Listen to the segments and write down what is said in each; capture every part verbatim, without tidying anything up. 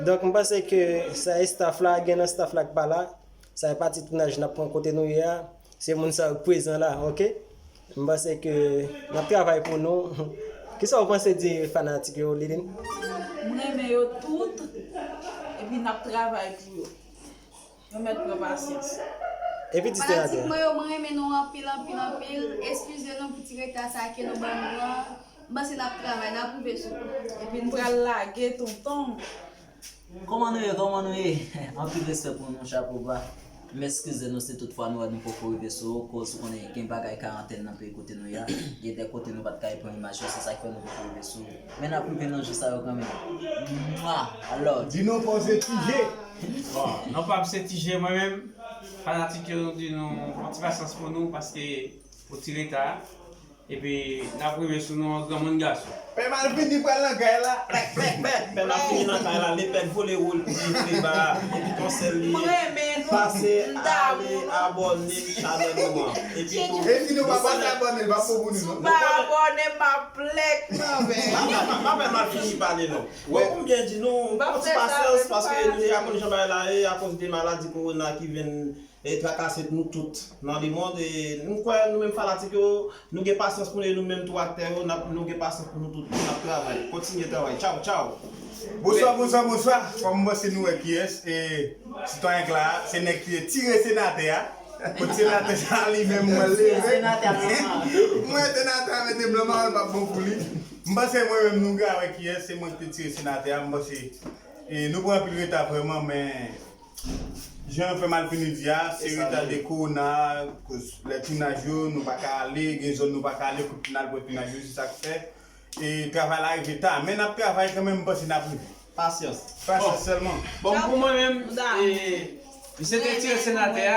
Donk, m panse ke sa e staff la, gen nan staff la k pa la. Sa e pati tounaj n ap pran kote nou ye a. Se moun sa yo k prezan la, oke? M panse ke n ap travay pou nou. Kisa w panse di fanatik yo, Liline? M renmen yo tout, epi n ap travay pou yo. Yo mèt pran pasyans. Epi ti senatè. Fanatik mwen yo, mwen renmen nou anpil, anpil, anpil. Eskize nou pou ti reta sa ke nou ban nou an. M panse n ap travay, n ap rive sou nou. Epi n pral lage tonton. Kòman nou ye, kòman nou ye? Anpil respè pou nou, chapo ba. M eskize nou si tout fwa nou wè nou poko rive sou ou, koz ou konnen gen bagay karantèn nan peyi kote nou ye a. Gen de kote nou pa t ka pran imaj yo, se sa k fè nou poko rive sou ou. Men n ap rive nan jou sa yo kanmenm. Mwa! Alò. Di non pa w se T J. Bon, non pa m se T J mwen menm. Fanatik yo nou di nou pran ti pasyans pou nou paske pou ti reta. Epi n ap rive sou nou an granmoun gason. Pè Malfini pral nan kay la. Pè Malfini nan kay la, lepèd vole wou li vle ba, epi konsèy li pase ale abòne chanèl nou an. Epi tou. E si nou pa pase abòne, l pa bon pou nou non. Pa abòne, m ap plèk nan men. Pa pè Malfini pale non. Bon, pou m byen di nou, pran ti pasyans paske nou deja konn jan bagay la ye akoz de maladi kowona ki vin e trakase nou tout nan lemonn. E m kwè nou menm fanatik yo, nou gen pasyans pou nou, e nou menm tou aktè yo, n ap, nou gen pasyans pou nou tout, n ap travay. Kontinye travay. Tchaw, tchaw! Bonswa, bonswa, bonswa. Kòm m panse nou wè kiyès, e sitwayen k la a, se nèg ki tire senatè a. Kot senatè sa a li menm mwen leve. Mwen senatè a mete blan mawon l p ap bon pou li. M panse mwen menm nou ka wè kiyès, se mwen ki te tire senatè a. M panse e nou pran anpil reta vrèman, men Jan Fè Malfini di a, se reta de kowona, koz lè tounaj yo, nou pa ka ale, gen zòn nou pa ka ale, kote n al pran tounaj yo, se sa k fè. E travay la rive ta, men n ap travay kanmenm, m panse n ap rive. Pasyans. Pasyans sèlman. Bon, pou mwen menm, e, misye te tire senatè a,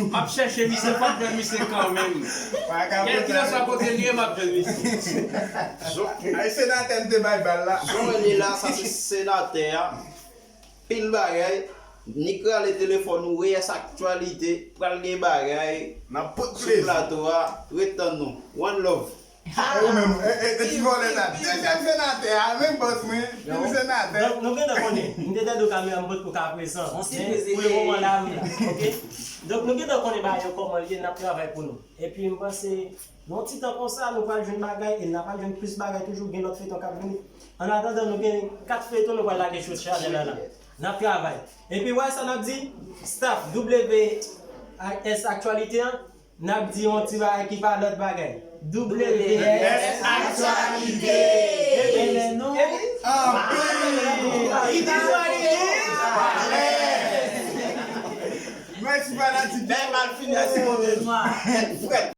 m ap chèche misye, m ap jwenn misye kanmenm. Kèlkeswa kote li ye, m ap jwenn misye. Ay senatè m te bay bal la. Jan w wè li la, sa se senatè a. Pil bagay. Nik rale telefòn ou, reyès aktyalite, pral gen bagay. N ap pot Sou plezi. Plato a, ret tann nou. One love. E ou menm, e, e, e ti vòlè sa. Dezyèm senatè a, menm bòs mwen, vin senatè. Donk, nou gentan konnen, m te tande w kamera m potko ka prezan. Men, pou le moman la, m la, oke? Donk, nou gentan konnen bagay yo kòman l ye, n ap travay pou nou. Epi, m panse, nan yon ti tan konsa, nou pral jwenn bagay, e n ap al jwenn plis bagay toujou, gen lòt feyton k ap vini. An atandan, nou gen kat feyton nou pral lage sou chanèl la la. N ap travay. Epi, w wè sa n ap di? Staff W S Aktyalite an, n ap di yon ti bagay ki pa lòt bagay. W S Aktyalite! Epi, epi, Anpil! Mèsi fanatik. Bèl Malfini a sipote nwa. Tèt frèt.